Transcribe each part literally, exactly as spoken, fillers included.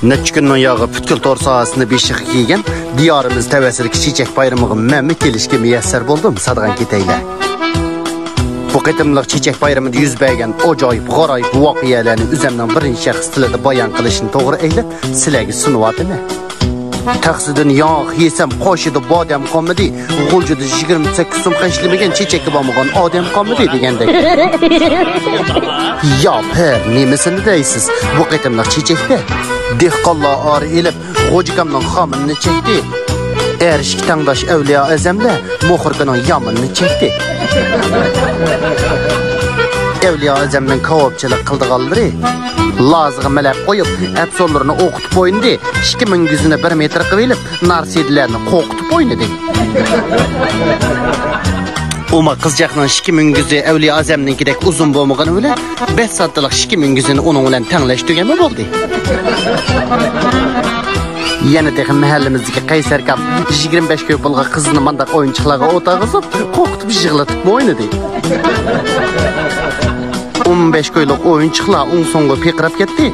نەچچە كۈننىڭ ياغى پۈتكۈل تور ساھەسىنى بېشىغا كىيگەن دىيارىمىز تەۋەسىدىكى چېچەك بايرىمىغا مەنمۇ كېلىشكە مۇيەسسەر بولدۇم، سادىغان كېتەيلى. بۇ قېتىملىق چېچەك بايرىمىدا يۈز بەرگەن ئاجايىپ، غارايىپ ۋەقەلەرنى ئۆزەمنىڭ بىرىنچى شەخس تىلىدا بايان قىلىشنى توغرا ئېلىپ، سىلەرگە سۇنۇۋاتىمەن. تەخسىدىن ياڭاق يېسەم، قوشىدا بادەم قالمىدى، غۇلجىدا يىگىرمە سەككىز سوم خەجلىمىگەن چېچەككە بارمىغان ئادەم قالمىدى دېگەندەك. يا پىر، نېمىسىنى دەيسىز؟ بۇ قېتىملىق چېچەكتە دېھقانلار ئارا ئېلىپ، غوجىكامنىڭ خامىنىنى چەكتى. ئەرشكە تەڭداش ئەۋلىيا ئەزەملەر مۇخرىكىنىڭ يامىنىنى چەكتى. ئەۋلىيا ئەزەمنىڭ كاۋاپچىلىق قىلىدىغانلىرى لازىغا مەلەپ قويۇپ، ئەپسۇنلىرىنى ئوقۇتۇپ ئوينىدى. ئىككى مۈڭگۈزىنى بىر مېتىر قىلىۋېلىپ، نارسىدىلەرنى قورقۇتۇپ ئوينىدى. ئۇمۇ قىزچاقنىڭ ئىككى مۈڭگۈزى ئەۋلىيا ئەزەمنىڭكىدەك ئۇزۇن بولمىغىنى بىلەن، بەش سانتىلىق ئىككى مۈڭگۈزىنى ئۇنىڭ بىلەن تەڭلەشتۈرگەنمۇ بولدى. يەنە تېخى مەھەللىمىزدىكى قەيسەركام يىگىرمە بەش كوي پۇلغا قىزىنى مانداق ئويۇنچۇقلارغا ئولتۇرغۇزۇپ، قورقۇتۇپ يىغلىتىپمۇ ئوينىدى. ئون بەش كويلۇق ئويۇنچۇقلار ئوڭ-سوڭغا پىرقىراپ كەتتى.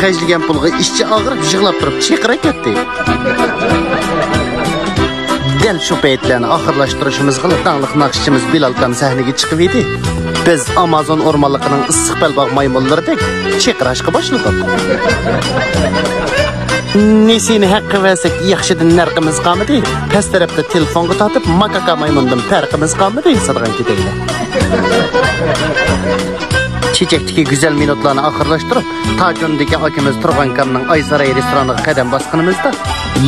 خەجلىگەن پۇلغا ئىچى ئاغرىپ، يىغلاپ تۇرۇپ چىرقىراپ كەتتى. دەل شۇ پەيتلەرنى ئاخىرلاشتۇرۇشىمىزغىلا داڭلىق ناخشىچىمىز بىلالكام سەھنىگە چىقىۋىدى. بىز ئامازون ئورمانلىقىنىڭ ئىسسىق بەلباغ مايمۇنلىرىدەك چىرقىراشقا باشلىدۇق. نېسىنى ھەققە بەرسەك ياخشىدىن نەرقىمىز قالمىدى. پەس تەرەپتە تېلېفونغا تارتىپ، ماكاكا مايمۇندىن پەرقىمىز قالمىدى، سادىغان كېتەيلى. چېچەكتىكى گۈزەل مىنۇتلارنى ئاخىرلاشتۇرۇپ، تاجوندىكى ئاكىمىز تۇرغانكامنىڭ ئايساراي رېستورانىغا قەدەم باسقىنىمىزدا،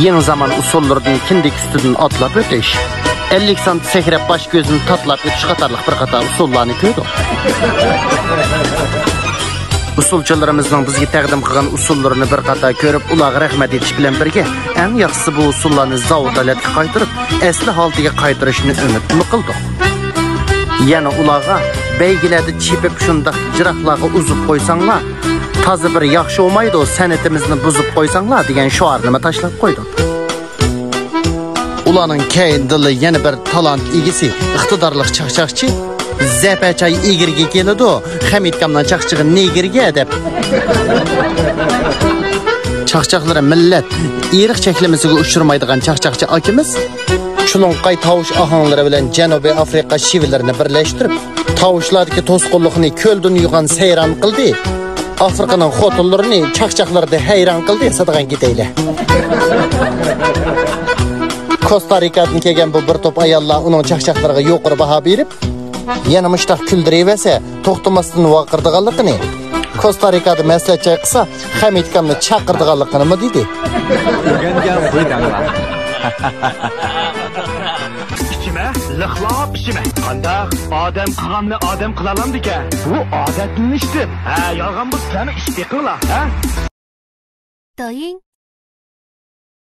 يېڭى زامان ئۇسسۇللىرىدىن كىندىك ئۈستىدىن ئاتلاپ ئۆتۈش، ئەللىك سانت سەكرەپ باش كۆزىنى تاتلاپ ئۆتۈش قاتارلىق بىر قاتار ئۇسسۇللارنى كۆردۇق. ئۇسسۇلچىلىرىمىزنىڭ بىزگە تەقدىم قىلغان ئۇسسۇللىرىنى بىر قاتار كۆرۈپ، ئۇلارغا رەھمەت ئېيتىش بىلەن بىرگە، ئەڭ ياخشىسى بۇ ئۇسسۇللارنى زاۋۇت ھالەتكە قايتۇرۇپ، ئەسلى ھالىتىگە قايتۇرۇشنى ئۈمىدمۇ قىلدۇق. يەنە ئۇلارغا، بەيگىلەردە چېپىپ شۇنداق جىراقلارغا ئۇزۇپ قويساڭلار، تازا بىر ياخشى بولمايدۇ، سەنئىتىمىزنى بۇزۇپ قويساڭلار، دېگەن شوئارنىمۇ تاشلاپ قويدۇق. ئۇلارنىڭ كەينىدىنلا يەنە بىر تالانت ئىگىسى، ئىقتىدارلىق چاقچاقچى، زەپەچاي ئېگىرگە كېلىدۇ، خەمىتكامنىڭ چاقچىقى نېگىرگە دەپ. چاقچاقلىرى مىللەت، ئىرق چەكلىمىسىگە ئۇچرىمايدىغان چاقچاقچى ئاكىمىز، چۇلۇڭقاي تاۋۇش ئاھاڭلىرى بىلەن جەنۇبىي ئافرىقا شىۋىلىرىنى بىرلەشتۈرۈپ، تاۋۇشلاردىكى توسقۇنلۇقنى كۆلدىن يوغان سەيران قىلدى. ئافرىقىنىڭ خوتۇنلىرىنى چاقچاقلىرىدا ھەيران قىلدى، سادىغان كېتەيلى. كوستا رىكادىن كەلگەن بۇ بىر توپ ئاياللار ئۇنىڭ چاقچاقلىرىغا يۇقىرى باھا بېرىپ، يەنە مۇشتاق كۈلدۈرۈۋەرسە، توختىماستىن ۋارقىرىدىغانلىقىنى، كوستا رىكادا مەسلىھەت چايقىسا، خەمىتكامنى چاقىرىدىغانلىقىنىمۇ دېدى. ئۆگەنگەن خۇي دەڭلار. ئىچىمە، لىقلاپ ئىچىمە. قانداق؟ ئادەم قىلغاننى ئادەم قىلالامدىكەن؟ بۇ ئادەتلىنىشتىن. ھە، يالغان بولسا سەن ئىش بېقىڭلار، ھە؟ 抖音